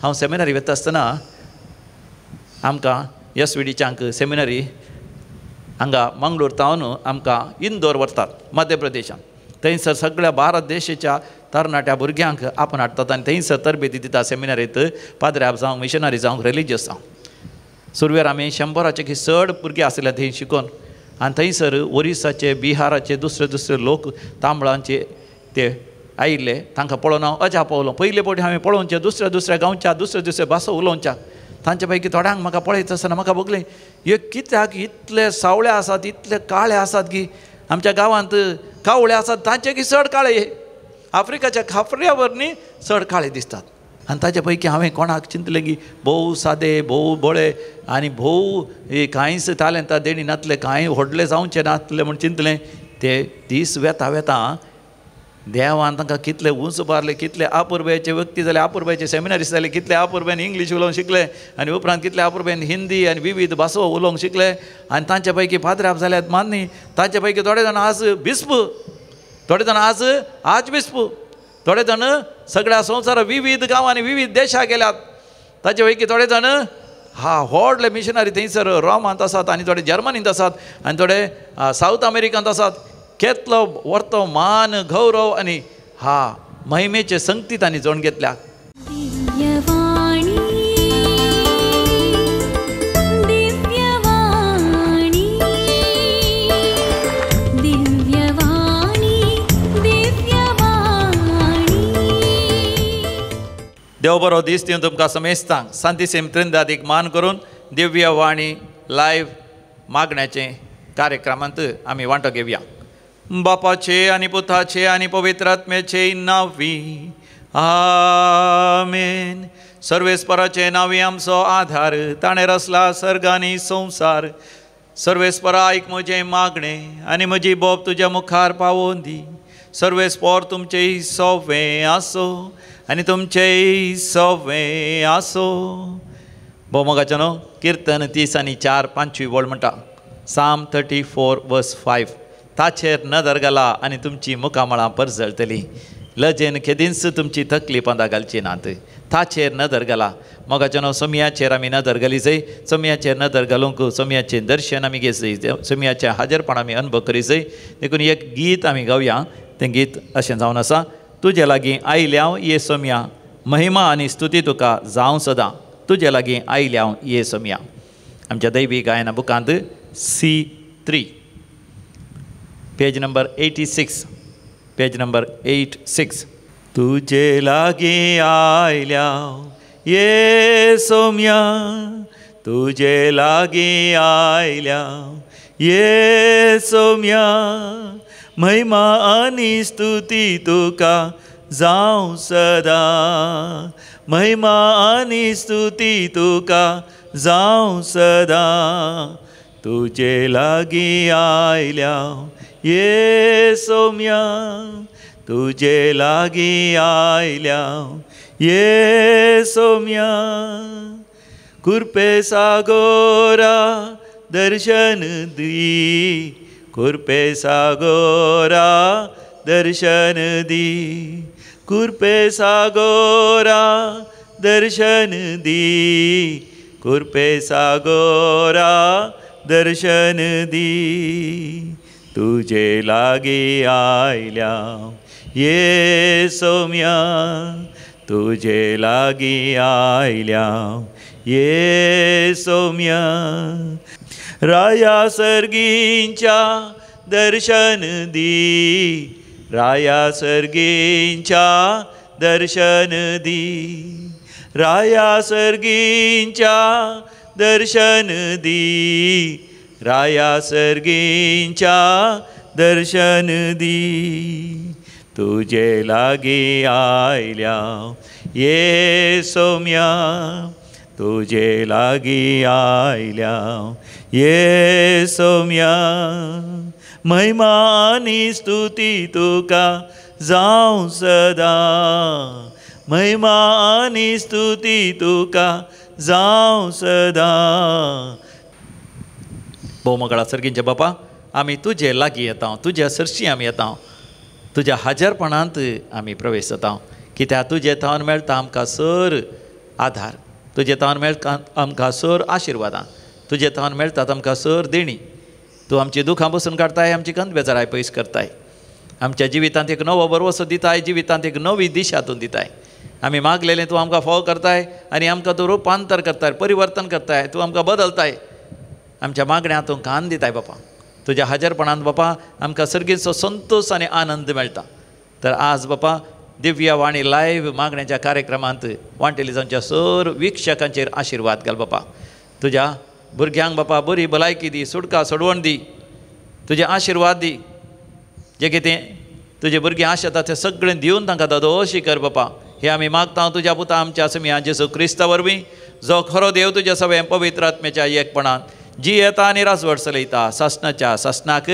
हांव सेमिनरी वता आसतना आमकां एस वी डीच्यांक सेमिनरी हांगा मंगळूर तावन आमकां इंदोर व्हरतात मध्य प्रदेशांत. थंयसर सगळ्या भारत देशाच्या तरणाट्या भुरग्यांक आपण हाडटात आनी थंयसर तरबेती दिता सेमिनरीत, पाद्र्याब जावं, मिशनरी जावं, रिलिजियस जावं. सुरवेर आमी 100 की चड भुरगे आशिल्ले थंय शिकोन आनी थंयसर ओरिसाचे, बिहाराचे दुसरे दुसरे लोक तांबळांचे ते आयिल्ले. तांकां पळोवन हांव अजाप पावलो. पयले फावटी हांवें पळोवचें दुसऱ्या दुसऱ्या गांवच्या दुसऱ्या दुसऱ्या भासो उलोवच्या. तांचे पैकी थोड्यांक म्हाका पळयता आसतना म्हाका भोगलें, हे कित्याक इतले सावळे आसात, इतले काळे आसात की आमच्या गांवांत कावळे आसात तांचे की चड काळे, आफ्रिकाच्या खापऱ्यावर न्ही चड काळे दिसतात. आनी ताचे पैकी हांवें कोणाक चिंतलें की भोव सादे, भोव बळे आनी भोव कांयच तालेंता देणी नातले, कांय व्हडले जावचें नातलें म्हूण चिंतलें. ते दीस वेता वेता देवान तांकां कितले उंच उबारले, कितले आपुरबायेचे व्यक्ती जाले, आपुरबायेचे सेमिनारिस्ट जाले, कितले आपुरबायेन इंग्लीश उलोवंक शिकले आनी उपरांत कितले आपुरबायेन हिंदी आनी विविध भासो उलोवंक शिकले. आनी तांचे पैकी पाद्राब जाल्यात मान्नी. तांचे पैकी थोडे जाण आज बिस्प, थोडे जाण आज आज बिस्प, थोडे जाण सगळ्या संवसार विविध गांवांनी विविध देशाक गेल्यात. ताचे पैकी थोडे जाण हा व्हडले मिशनरी थंयसर रोमांत आसात आनी थोडे जर्मनींत आसात आनी थोडे सावथ अमेरिकांत आसात. केतलो वर्तो मान गौरव आनी हा महिमेचे संगती तांणी जोड घेतल्या. देव बरो दीस दिवन तुमकां समेस्तांक सांतिसेम त्रिंदादीक मान करून दिव्यवाणी लायव्ह मागण्याचे कार्यक्रमांत आमी वांटो घेवया. बापाचे आनी पुताचे आनी पवित्र आत्म्याचे नांवी आमेन. सर्वेस्पराचे नांवी आमचो आधार, ताणें रचला सर्ग आनी संवसार. सर्वेस्परा आयक म्हजें मागणें आनी म्हजी बोब तुज्या मुखार पावोवन दी. सर्वेस्पर तुमचें सोवें आसो आनी तुमचें सोवें आसो. भोवमोगाचें न्हू किर्तन 30 आनी 4 5 वळ म्हणटा, साम 34 वर्स 5. ताचेर नदर घाला आनी तुमची मुखामळां परजळटली, लजेन केदींच तुमची तकली पंदा घालची नात. ताचेर नदर घाला. मोगाचें न्हू सोमयाचेर आमी नदर घाली जाय. सोमयाचेर नदर घालूंक सोमयाचें दर्शन आमी घेत जाय, सोमयाचें हाजरपण आमी अनुभव करी जाय. देखून एक गीत आमी गावया. तें गीत अशें जावन आसा, तुजे लागीं आयल्या हांव ये सोमया, महिमा आनी स्तुती तुका जावं सदां. तुजे लागीं आयल्या हांव ये सोमया. आमच्या दैवी गायना बुकांत C3 page number 86, page number 86. तुजे लागीं आयल्या ये सोम्या, तुजे लागीं आयल्या ये सोम्या, महिमा आनी स्तुती तुका जावं सदां, महिमा आनी स्तुती तुका जावं सदां. तुजे लागीं आयल्या ये सोम्या, तुजे लागीं आयल्या ये सोम्या. कुर्पे सागोरा दर्शन दी, कुर्पे सागोरा दर्शन दी, कुर्पे सागोरा दर्शन दी, कुर्पे सागोरा दर्शन दी. तुजे लागीं आयल्या ये सोम्या, तुजे लागीं आयल्या ये सोम्या. राया सर्गींच्या दर्शन दी, राया सर्गींच्या दर्शन दी, राया सर्गींच्या दर्शन दी, राया सर्गींच्या दर्शन दी. तुजे लागीं आयल्या ये सोम्या, तुजे लागीं आयल्या ये सोम्या, महिमा आनी स्तुती तुका जावं सदां, महिमा आनी स्तुती तुका जावं सदां. भोवमगळा सर्गींचे बापा, आमी तुजे लागीं येता, तुज्या सरशी आमी येता, तुज्या हाजरपणांत आमी प्रवेश जाता. कित्याक तुजे थावन मेळटा आमकां सर आधार. तुजे तावन मेळटा आमकां सर आशिर्वादां, तुजे तावन मेळटात आमकां सर देणी. तूं आमची दुखां बसून काडटाय, आमची कंद बेजाराय पयस करताय, आमच्या जिवितांत एक नवो भरवसो दिताय, जिवितांत एक नवी दिशा तूं दिताय. आमी मागलेलें तूं आमकां फोव करताय आनी आमकां तूं रुपांतर करताय, परिवर्तन करताय, तूं आमकां बदलताय. आमच्या मागण्या तूं कान दिताय बापा. तुज्या हाजरपणान बापा आमकां सर्गीचो संतोश आनी आनंद मेळटा. तर आज बापा दिव्य वाणी लायव्ह मागण्याच्या कार्यक्रमांत वांटेली जावच्या सर वीक्षकांचेर आशिर्वाद घाल बापा. तुज्या भुरग्यांक बापा बरी भलायकी दी, सुटका सोडवण दी, तुजे आशिर्वाद दी. जे कितें तुजे भुरगीं आशेता तें सगळें दिवन तांकां दादोशी कर बापा. हे आमी मागता तुज्या पुता आमच्या समिया जेजू क्रिस्ता वरवीं, जो खरो देव तुज्या सगळ्या पवित्र आत्म्याच्या एकपणान जी येता आनी राजवट चलयता सासणाच्या सासणाक.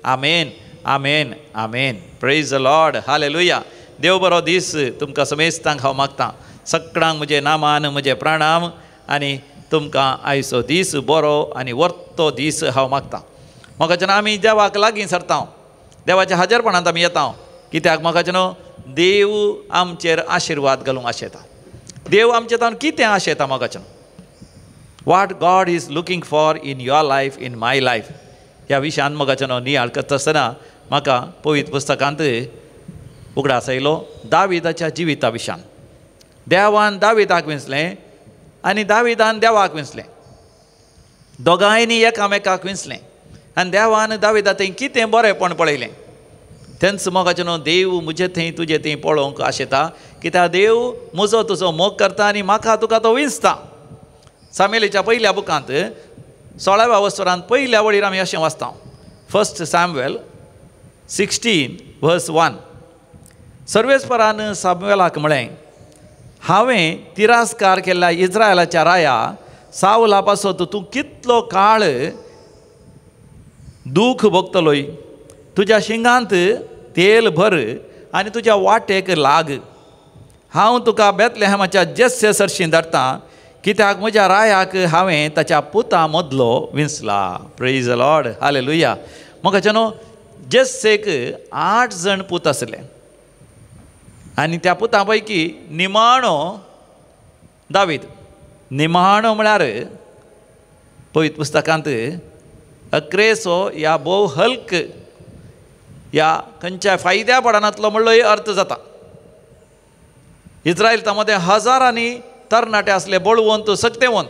आमेन, आमेन, आमेन. Praise the Lord, hallelujah. देव बरो दीस तुमकां समेस्तांक हांव मागता. सगळ्यांक म्हजें नामान म्हजें प्रणाम आनी तुमकां आयचो दीस बरो आनी वर्तो दीस हांव मागता. म्हाका जेन्ना आमी देवाक लागीं सरता, देवाच्या हाजरपणांत आमी येता, कित्याक म्हाका जेन्ना देव आमचेर आशिर्वाद घालूंक आशेता. देव आमचे तावन कितें आशेता म्हाका जेन्ना, what God is looking for in your life, in my life, ह्या विशयान म्हाका जेन्ना नियाळ करता आसतना म्हाका पवित्र पुस्तकांत उगडास आयलो दाविदाच्या जिविता विशयान. देवान दाविदाक विंचलें आनी दाविदान देवाक विंचलें, दोगांयनी एकामेकाक विंचलें आनी देवान दाविदा थंय कितें बरेंपण पळयलें. तेंच मोगाचें न्हू देव म्हजे थंय तुजे थंय पळोवंक आशेता, कित्याक देव म्हजो तुजो मोग करता आनी म्हाका तुका तो विंचता. सामेलीच्या पयल्या बुकांत 16व्या वस्तुरांत पयल्या वळीर आमी अशें वाचता, 1 सॅम्युएल 16:1. सर्वेस्परान सामुएलाक म्हळें, हांवें तिरस्कार केल्ल्या इस्रायलाच्या राया सावला पासत तूं कितलो काळ दूख भोगतलोय. तुज्या शिंगांत तेल भर आनी तुज्या वाटेक लाग. हांव तुका बेतलेहमाच्या जेस्से सरशीं धाडटा, कित्याक म्हज्या रायाक हांवें ताच्या पुता मदलो विंचला. Praise the Lord, hallelujah. म्हाका न्हू जेस्सेक 8 जण पूत आसले आनी त्या पुतां पैकी निमाणो दावीद. निमाणो म्हळ्यार पवित्र पुस्तकांत अक्रेसो या भोव हल्क या खंयच्या फायद्या पडनातलो म्हणलोय अर्थ जाता. इस्रायल मदें हजारांनी तरणाटे आसले, बळवंत सक्तेवंत,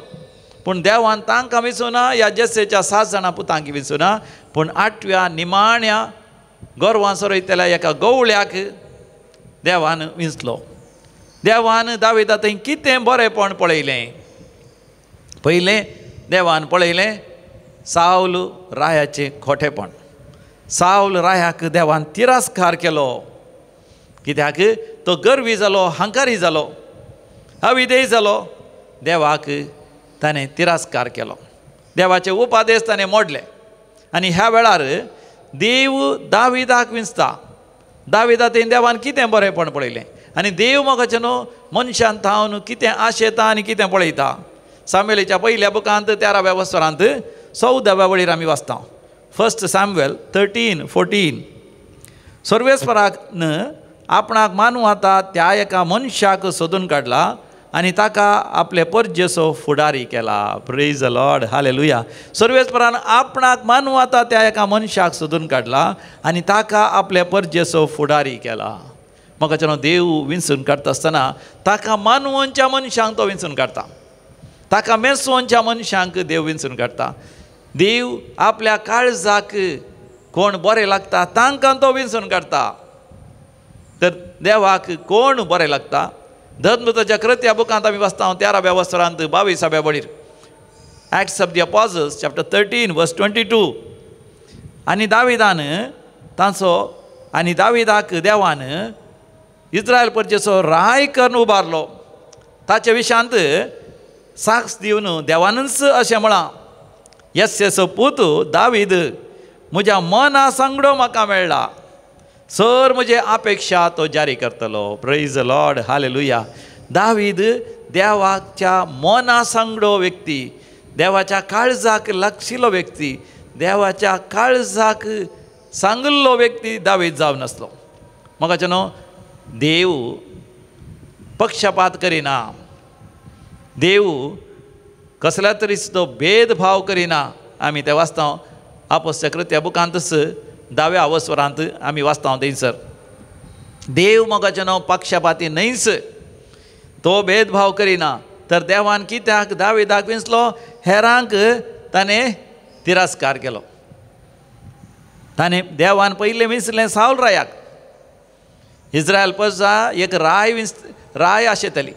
पूण देवान तांकां विचूना, ह्या जेस्सेच्या 7 जाणां पुतांक विचूना, पूण 8व्या निमाण्या गोरवां सोरयतल्या एका गवळ्याक देवान विंचलो. देवान दाविदा थंय कितें बरेंपण पळयलें. पयलें देवान पळयलें सावल रायाचें खोटेपण. सावल रायाक देवान तिरस्कार केलो, कित्याक तो गर्वी जालो, हंकारी जालो, अविधेय जालो. देवाक ताणें तिरस्कार केलो, देवाचे उपादेश ताणें मोडले. आनी ह्या वेळार देव दाविदाक विंचता. दाविदा थंय देवान कितें बरेंपण पळयलें आनी देव मोगाचें न्हू मनशान थावन कितें आशेता आनी कितें पळयता. सामुएलाच्या पयल्या बुकांत 13व्या वस्तरांत 14व्या वळीर आमी वाचता, 1 सॅम्युएल 13:14. सर्वेस्परान आपणाक मानू आता त्या एका मनशाक सोदून काडला आनी ताका आपले परजेचो फुडारी केला. Praise the Lord, hallelujah. सर्वेस्परान आपणाक मानू आता त्या एका मनशाक सोदून काडला आनी ताका आपले परजेचो फुडारी केला. म्हाका न्हू देव विंचून काडटा आसतना ताका मानवोनच्या मनशांक तो विंचून काडटा, ताका मेसोनच्या मनशांक देव विंचून काडटा. देव आपल्या काळजाक कोण बरें लागता तांकां तो विंचून काडटा. तर देवाक कोण बरें लागता? धर्मदूताच्या कृत्या बुकांत आमी वाचता 13व्या वस्तरांत 22व्या वळीर, Acts of the Apostles chapter 13:22. आनी दाविदान तांचो आनी दाविदाक देवान इस्रायल परजेचो राय करून उबारलो. ताचे विशयांत साक्ष दिवन देवानूच अशें म्हळां, येस्सेचो पूत दावीद म्हज्या मना सांगडो म्हाका मेळ्ळा, सर म्हजे अपेक्षा तो जारी करतलो. Praise the Lord, hallelujah. David देवाच्या मना सांगडो व्यक्ती, देवाच्या काळजाक लागशिल्लो व्यक्ती, देवाच्या काळजाक सांगिल्लो व्यक्ती दावीद जावन आसलो. म्हाका न्हू देव पक्षपात करिना. देव कसल्या तरी तो भेदभाव करिना. आमी ते वाचता आपोस्तलाच्या कृत्या बुकांतच 10व्या अवस्वरांत आमी वाचता थंयसर देव मोगाचें नांव पक्षपाती न्हयच, तो भेदभाव करिना. तर देवान कित्याक दाविदाक विंचलो, हेरांक ताणें तिरस्कार केलो. ताणें देवान पयलें विंचलें सावल रायाक. इस्रायल प्रजा एक राय राय आशेताली.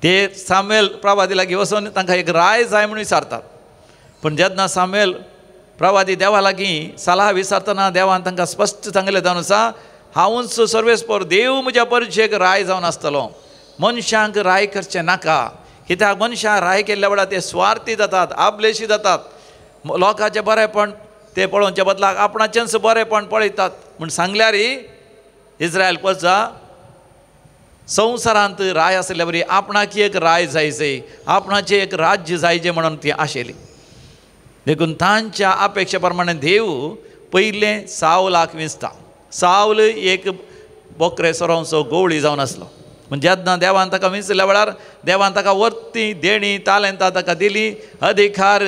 ते सामुएल प्रवादी लागीं वचून तांकां एक राय जाय म्हणून विचारतात. पूण जेन्ना सामुएल प्रवादी देवा लागीं सलाह विचारतना देवान तांकां स्पश्ट सांगलें जावन आसा, हांवूच सर्वेस्पर देव म्हज्या परजेक राय जावन आसतलो. मनशांक राय करचें नाका, कित्याक मनशां राय केल्ल्या वेळार ते स्वार्थी जातात, आपलेशी जातात, लोकांचें बरेंपण ते पळोवचे बदलाक आपणाचेंच बरेंपण पळयतात. म्हूण सांगल्यार इस्रायल प्रजा संवसारांत राय आशिल्ल्या बरी आपणाक एक राय जायचे, आपणाचें एक राज्य जायचें म्हणून ती आशिल्ली. देखून तांच्या अपेक्षे प्रमाणे देव पयलें सावलाक विंचता. सावल एक बोकरे सोरोंचो गोवळी जावन आसलो. पूण जेन्ना देवान ताका विंचल्या वेळार देवान ताका वर्ती देणी तालेंतां ताका दिली, अधिकार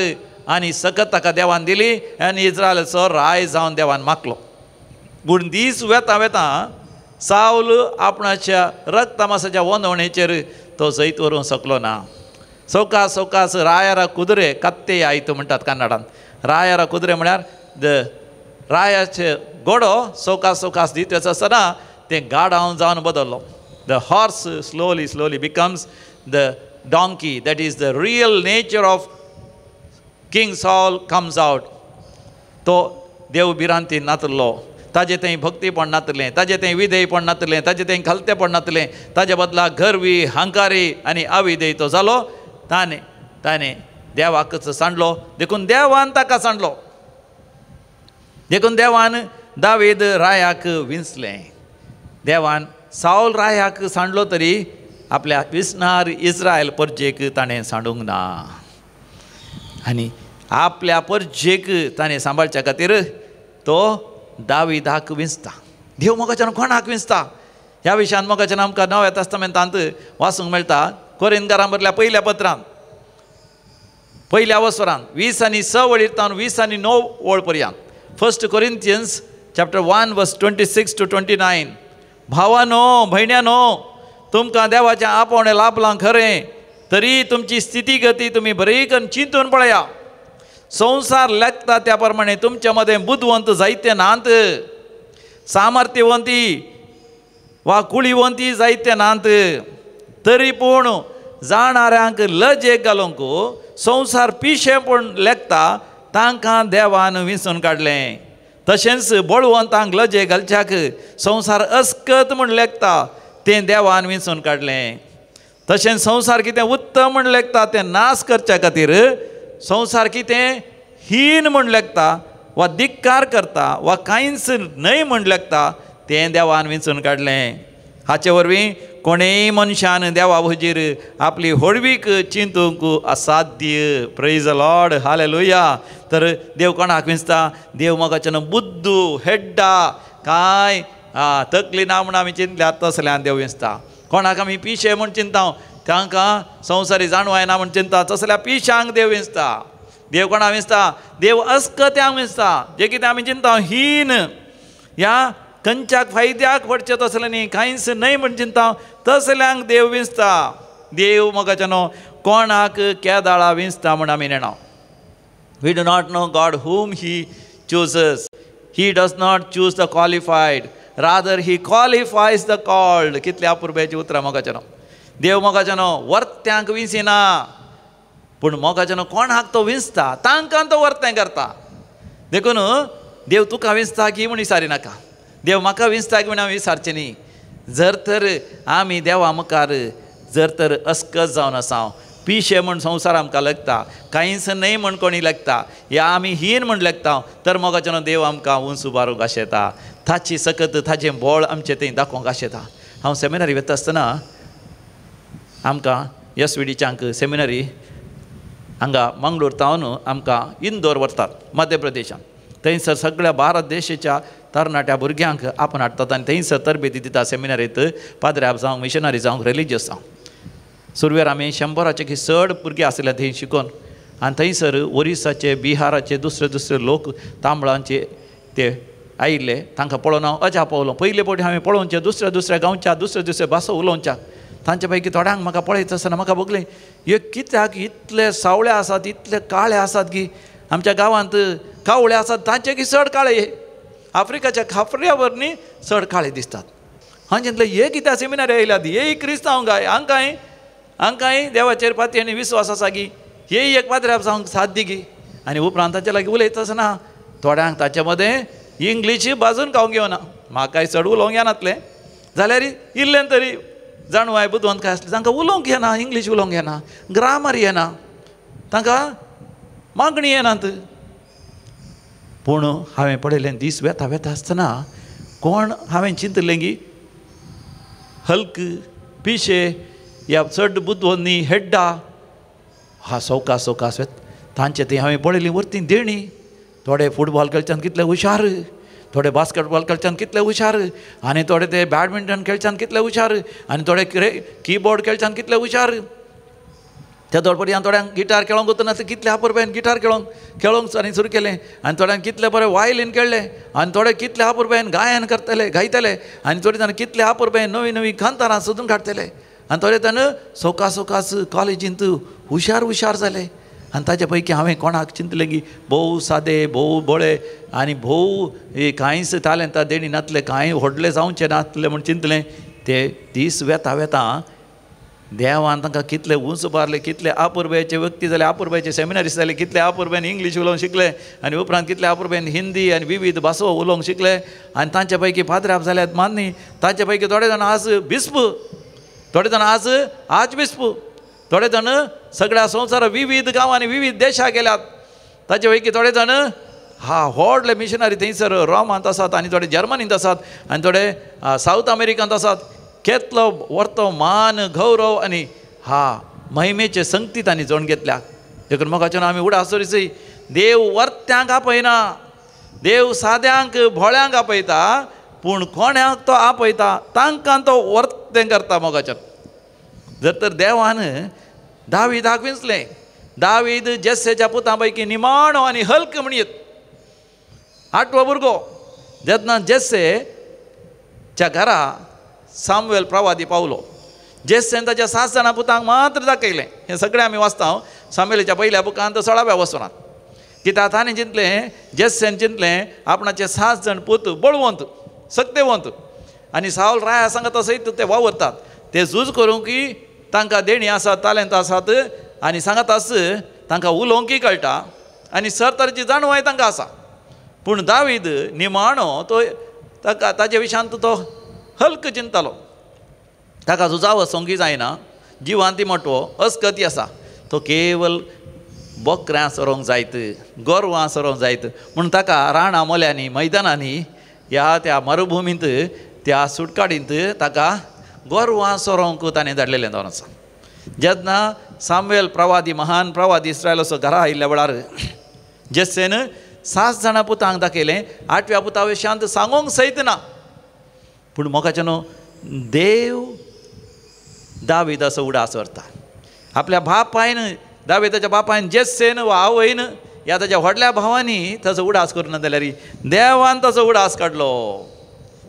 आनी सकत ताका देवान दिली आनी इस्रायलाचो राय जावन देवान मागलो. पूण दीस वेता वेता सावल आपणाच्या रक्तमासाच्या वनवणेचेर तो जैत व्हरूंक शकलो ना. सवकास सवकास रायारा कुदरे कत्ते आयत म्हणटात कन्नडान. रायारा कुदरे म्हळ्यार the रायाचे घोडो सवकास सवकास दीत वच आसतना तें गाडावन जावन बदल्लो. The horse slowly slowly becomes the donkey. That is the real nature of King Saul comes out. तो देव भिरांती नातलो, ताजें थंय भक्तीपण नातलें, ताजें थंय विधेयपण नातलें, ताजें थंय खालतेपण नातलें, ताजे बदला गर्वी हंकारी आनी अविधेय तो जालो. ताणें ताणें देवाकच सांडलो, देखून देवान ताका सांडलो. देखून देवान दावीद रायाक विंचलें. देवान सावल रायाक सांडलो तरी आपल्या विसनार इस्रायल परजेक ताणें सांडूंक ना. आनी आपल्या परजेक ताणें सांबाळच्या खातीर तो दाविदाक विंचता. देव मोगाच्यान कोणाक विंचता ह्या विशयान मोगाच्यान आमकां नव्या तेस्तामेंतांत वाचूंक मेळटा. कोरिंथकारां बरल्या पयल्या पत्रांत पयल्या वसरान 20 आनी 6 वळीर तावन 20 आनी 9 वळ पर्यंत. 1 Corinthians chapter 1 verse 26 to 29. भावानो भयण्यानो, तुमकां देवाचें आपोवणें लाभलां खरें, तरी तुमची स्थिती गती तुमी बरी करून चिंतून पळया. संवसार लेखता त्या प्रमाणे तुमच्या मदें बुदवंत जायते नात, सामर्थ्यवंती वा कुळीवंती जायते नात, तरी पूण जाणाऱ्यांक लजेक घालूंक संवसार पिशेंपण लेखता तांकां देवान विंचून काडलें. तशेंच बळवंतांक लजे घालच्याक संवसार अस्कत म्हूण लेखता तें देवान विंचून काडलें. तशेंच संवसार कितें उत्तम म्हूण लेखता तें नाश करच्या खातीर संवसार कितें हीन म्हूण लेखता वा धिक्कार करता वा कांयच न्हय म्हूण लेखता तें देवान विंचून काडलें. हाचे वरवीं कोणेय मनशान देवा हुजीर आपली होडवीक चिंतूंक असाध्य. Praise the Lord, hallelujah. तर देव कोणाक विंचता? देव मोगाच्यान बुद्दू हेड्डा कांय तकली ना म्हूण आमी चिंतल्यात तसल्यान देव विंचता. कोणाक आमी पिशे म्हूण चिंता, तांकां संवसारी जाणवाय ना म्हूण चिंता, तसल्या पिशांक देव विंचता. देव कोणाक विंचता? देव अस्कत्यांक विंचता. जे कितें आमी चिंता हीन ह्या खंयच्याक फायद्याक पडचें तसलें न्ही, कांयच न्हय म्हूण चिंता, तसल्यांक देव विंचता. देव मोगाच्यानो कोणाक केदाळा विंचता म्हूण आमी नेणा. We do not know God whom he chooses. He does not choose the qualified, rather he qualifies the called. कितल्या अपुरबायेचीं उतरां मोगाच्यानो. देव मोगाच्यानो वर्त्यांक विंचिना, पूण मोगाच्यानो कोणाक तो विंचता तांकां तो वर्तें करता. देखून देव तुका विंचता की म्हूण विचारी नाका, देव म्हाका विंचता की म्हूण हांव विचारचें न्ही. जर तर आमी देवा मुखार जर तर अस्कत जावन आसा, पिशे म्हूण संवसार आमकां लागता, कांयच न्हय म्हूण कोणी लागता, या आमी हीन म्हूण लागता, तर मोगाच्यानो देव आमकां उंच उबारूंक आशेता. ताची सकत ताचें बळ आमचें थंय दाखोवंक आशेता. हांव सेमिनरी वता आसतना आमकां एस वी डीच्यांक सेमिनरी हांगा मंगळूर तावन आमकां इंदोर व्हरतात मध्य प्रदेशांत. थंयसर सगळ्या भारत देशाच्या तरणाट्या भुरग्यांक आपूण हाडटात आनी थंयसर तरबेती दिता सेमिनरीत, पाद्र्याब जावं, मिशनरी जावं, रिलिजियस जावं. सुरवेर आमी 100 की चड भुरगीं आसले थंय शिकोन आनी थंयसर ओरिसाचे बिहाराचे दुसरे दुसरे लोक तांबळांचे ते आयिल्ले. तांकां पळोवन हांव अजाप पावलो. पयले फावटी हांवें पळोवचें दुसऱ्या दुसऱ्या गांवच्या दुसऱ्या दुसऱ्या भासो उलोवच्या. तांचे पैकी थोड्यांक म्हाका पळयता आसतना म्हाका भोगलें हे कित्याक इतले सावळे आसात, इतले काळे आसात की आमच्या गांवांत कावळे आसात तांचे की चड काळे, आफ्रिकाच्या खापऱ्यावर न्ही चड काळे दिसतात. हांवें चिंतलें हे कित्याक सेमिनारी आयल्यात, हे क्रिस्तांव काय, हांकांय हांकांय देवाचेर पाती आनी विस्वास आसा की हे एक पाद्र्याब जावंक साथ दी की. आनी उपरांत ताचे लागीं उलयता आसतना थोड्यांक ताचे मदें इंग्लीश बाजून खावंक येवना, म्हाकाय चड उलोवंक येनातलें जाल्यार इल्लें तरी जाणवाय बुदवंत काय आसलें. तांकां उलोवंक येना, इंग्लीश उलोवंक येना, ग्रामर येना, तांकां मागणी येनात. पूण हांवें पळयलें दीस वेता वेता आसतना कोण हांवें चिंतलें की हल्क पिशे या चड बुदवंत न्ही हेड्डा हा सवकास सवकास वेता तांचे थंय हांवें पळयलीं वरती देणी. थोडे फुटबॉल खेळच्यान कितले हुशार, थोडे बास्केटबॉल खेळच्यान कितले हुशार, आनी थोडे ते बॅडमिंटन खेळच्यान कितले हुशार, आनी थोडे किबोर्ड खेळच्यान कितले हुशार. त्या दोडपडयान थोड्यांक गिटार खेळोंक वतना कितले आपुरबायेन गिटार खेळोंक खेळोंक आनी सुरू केलें, आनी थोड्यांक कितले बरें वायलीन खेळ्ळें, आनी थोडे कितले आपुरबायेन गायन करतले गायतले, आनी थोडे जाण कितले आपुरबायेन नवी नवी कांतारां सोदून काडटले, आनी थोडे जाण सवकास सवकास कॉलेजींत हुशार हुशार जाले. आनी ताचे पैकी हांवें कोणाक चिंतलें की भोव सादे भोव बळे आनी भोव कांयच तालेंता देणी नातले, कांय व्हडले जावचें नातलें म्हूण चिंतलें. ते दीस वेता वेता देवान तांकां कितले उंच उबारले, कितले आपुरबायेचे व्यक्ती जाले, आपुरबायेचे सेमिनारिस्ट जाले, कितले आपुरबायेन इंग्लीश उलोवंक शिकले, आनी उपरांत कितले आपुरबायेन हिंदी आनी विविध भासो उलोवंक शिकले. आनी तांचे पैकी पाद्राब जाल्यात मान्नी, तांचे पैकी थोडे जाण आज बिस्प, थोडे जाण आज आज बिस्प, थोडे जाण सगळ्या संवसार विविध गांवांनी विविध देशां गेल्यात. ताचे पैकी थोडे जाण हा व्हडले मिशनरी थंयसर रोमांत आसात, आनी थोडे जर्मनींत आसात, आनी थोडे सावथ अमेरिकांत आसात. केतलो व्हरतो मान गौरव आनी हा महिमेचे संगती तांणी जोड घेतल्या. देखून मोगाच्यान आमी उडास दवरिची, देव वर्त्यांक आपयना, देव साद्यांक भोळ्यांक आपयता, पूण कोणाक तो आपयता तांकां तो वर्तें करता. मोगाच्यान जर तर देवान दावीदाक विंचलें, दावीद जेस्सेच्या पुतां पैकी निमाणो आनी हल्क म्हणयत आठवो भुरगो. जेन्ना जेस्सेच्या घरा सामुएल प्रवादी पावलो, जेस्सेन ताच्या 7 जाणां पुतांक मात्र दाखयलें. हें सगळें आमी वाचता सामुएलाच्या पयल्या बुकांत 16व्या वसनांत. कित्याक ताणें चिंतलें, जेस्सेन चिंतलें आपणाचे 7 जाण पूत बळवंत सक्तेवंत आनी सावल राया सांगता सयत ते वावरतात, ते झूज करूंक तांकां देणी आसात, तालेंत आसात, आनी सांगत आस तांकां उलोवंकय कळटा आनी सर तरेची जाणवाय तांकां आसा. पूण दावीद निमाणो तो ताका ताजे विशांत तो हल्क चिंततालो, ताका झुजा वचोंकय जायना, जिवांती मोटवो अस्कती आसा, तो केवल बोकऱ्यां सरोंक जायत, गोरवां सरोंक जायत म्हूण ताका राणां मोल्यांनी मैदानांनी ह्या त्या मरुभुमींत त्या सुटकाडींत ताका गोरवां सरोंक ताणें धाडलेलें जावन आसा. जेन्ना सामुएल प्रवादी महान प्रवादी इस्रायलाचो घरा आयिल्ल्या वेळार जेस्सेन 7 जाणां पुतांक दाखयलें, 8व्या पुता विशांत सांगूंक सयत ना. पूण मोगाच्यानो देव दावीदाचो उडास व्हरता. आपल्या बापायन दावीदाच्या बापायन जेस्सेन वा आवयन ह्या ताच्या व्हडल्या भावांनी ताचो उडास करूं ना जाल्यार देवान ताचो उडास काडलो.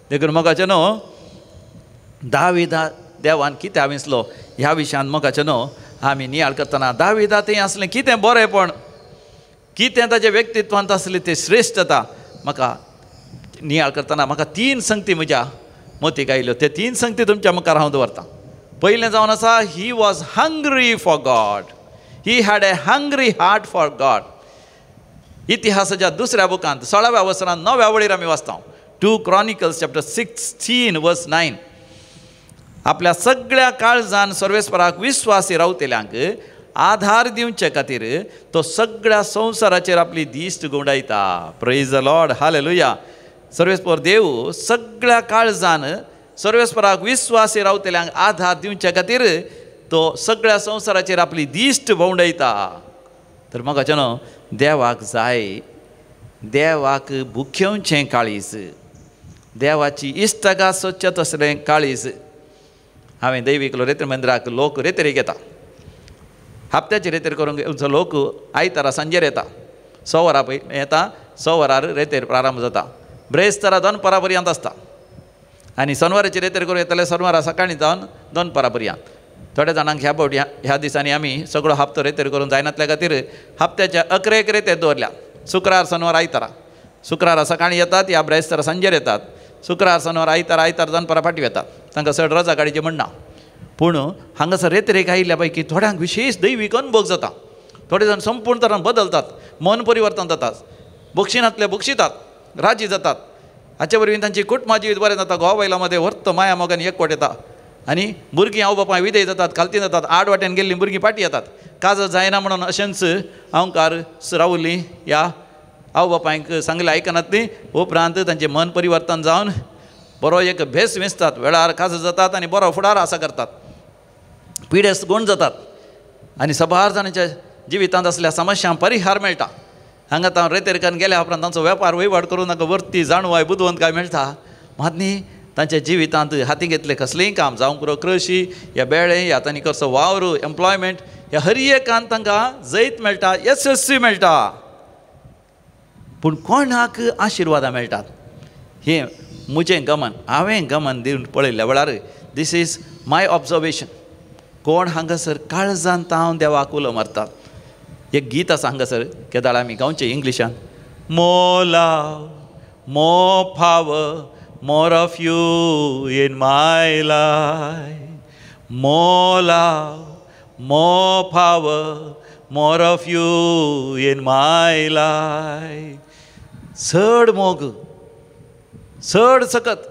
देखून मोगाच्यानो दावीदा देवान कित्याक विंचलो ह्या विशयान मोगाच्यानो आमी नियाळ करतना दावीदा थंय आसलें कितें बरेंपण, कितें ताच्या व्यक्तित्वांत आसलें तें श्रेश्ठता म्हाका नियाळ करतना म्हाका 3 संगती म्हज्या मतीक आयल्यो. ते 3 संगती तुमच्या मुखार हांव दवरतां. पयलें जावन आसा, he was hungry for God, he had a hungry heart for God. इतिहासाच्या दुसऱ्या बुकांत 16व्या वसरांत 9व्या वळीर आमी वाचता, 2 Chronicles chapter 16 verse 9. आपल्या सगळ्या काळजान सर्वेस्पराक विस्वासी रावतल्यांक आधार दिवचे खातीर तो सगळ्या संवसाराचेर आपली दिश्ट घुंवडायता. Praise the Lord, hallelujah. सर्वेस्पर देव सगळ्या काळजान सर्वेस्पराक विस्वासी रावतल्यांक आधार दिवचे खातीर तो सगळ्या संवसाराचेर आपली दिश्ट भोंवडायता. तर मोगाच्यानो देवाक जाय, देवाक भुकेवचें काळीज, देवाची इश्टागात सोदचें तसलें काळीज. हांवें दैवीकलो रेतर मंदिराक लोक रेतरेक येता, हप्त्याचे रेतेर करूंक येवचो लोक आयतारा सांजेर येता, 6 वरां पयलीं येता, 6 वरार रेतेर प्रारंभ जाता, ब्रेस्तारा दनपरा पर्यंत आसता आनी सनवाराचे रेतेर करूंक येतले सनवारा सकाळीं जावन दनपरा पर्यंत. थोड्या जाणांक ह्या फावटी ह्या दिसांनी आमी सगळो हप्तो रेतेर करूंक जायनातल्या खातीर हप्त्याच्या 11 रेतेर दवरल्या, शुक्रार सनवार आयतारा. शुक्रारा सकाळीं येतात ह्या ब्रेस्तारा सांजेर येतात, शुक्रार सनवार आयतार, आयतार दनपरा फाटीं येतात, तांकां चड रजा काडची म्हण ना. पूण हांगासर रेतरेक आयिल्ल्या पैकी थोड्यांक विशेश दैवीक अनुभव जाता, थोडे जाण संपूर्ण तरान बदलतात, मन परिवर्तन जातात, बक्षिणांतले बक्षितात, राजी जातात. हाचे वरवीं तांची कुटुंबा जिवीत बरें जाता, घोव बायलां मदें वर्त माया मोगान एकवट येता आनी भुरगीं आवय बापाय विधेय जातात, खालती जातात, आड वाटेन गेल्लीं भुरगीं फाटीं येतात. काजर जायना म्हणून अशेंच हांवकार रावली ह्या आवय बापायक सांगलें आयकनात ती, उपरांत तांचें मन परिवर्तन जावन बरो एक भेस वेंचतात, वेळार काजर जातात आनी बरो फुडार आसा करतात, पिडेस्त गुण जातात आनी सबार जाणांच्या जिवितांत आसल्या समस्यांक परिहार मेळटा. हांगा तांव रेतेरकान गेल्या उपरांत तांचो वेपार वहिवाट करूं नाका, वर्ती जाणवाय बुदवंत काय मेळटा. मात न्ही तांच्या जिवितांत हाती घेतलें कसलेंय काम जावं पुरो कृशी या बेळे या तांणी करचो वावर एम्प्लॉयमेंट ह्या हर एकान तांकां जैत मेळटा, येसस्वी मेळटा. पूण कोणाक आशिर्वादां मेळटात हें म्हजें गमन, हांवें गमन दिवन पळयल्ल्या वेळार this is my observation. कोण हांगासर काळजान तावन देवाक उलो मारतात. एक गीत आसा हांगासर केदाळ आमी गांवचें इंग्लिशान, more love more power more of you in my life, more love more power more of you in my life. चड मोग, चड सकत,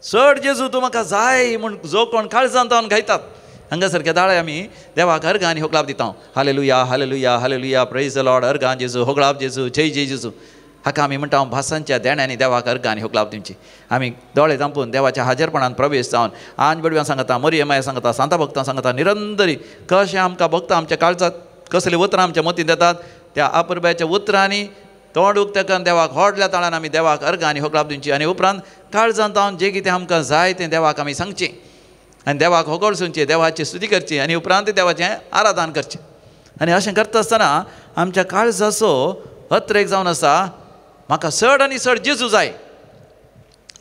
चड जेजू तूं म्हाका जाय म्हूण जो कोण काळजान तावन गायतात. हांगासर केदाळे आमी देवाक अर्गां आनी होगळाप दिता, hallelujah hallelujah hallelujah praise the Lord, अर्गां जेजू, होगळाप जेजू, जय जय जेजू. हाका आमी म्हणटा भासांच्या देण्यांनी देवाक अर्गां आनी होगळाप दिवची. आमी दोळे धांपून देवाच्या हाजेरपणान प्रवेश जावन आंज बडव्यां सांगता, मरियमाया सांगता, सांता भक्तां सांगता, निरंतरी कशें आमकां भक्तां आमच्या काळजात कसली उतरां आमच्या मतींत येतात त्या अपुरबायेच्या उतरांनी तोंड उक्तें करून देवाक व्हडल्या ताळान आमी देवाक अर्गां आनी होगळाप दिवची आनी उपरांत काळजांत जावन जें कितें आमकां जाय तें देवाक आमी सांगचें आनी देवाक होगळसुचें, देवाची स्तुती करची आनी उपरांत देवाचें आराधन करचें. आनी अशें करता आसतना आमच्या काळजाचो अत्रेक जावन आसा म्हाका चड आनी चड जेजू जाय,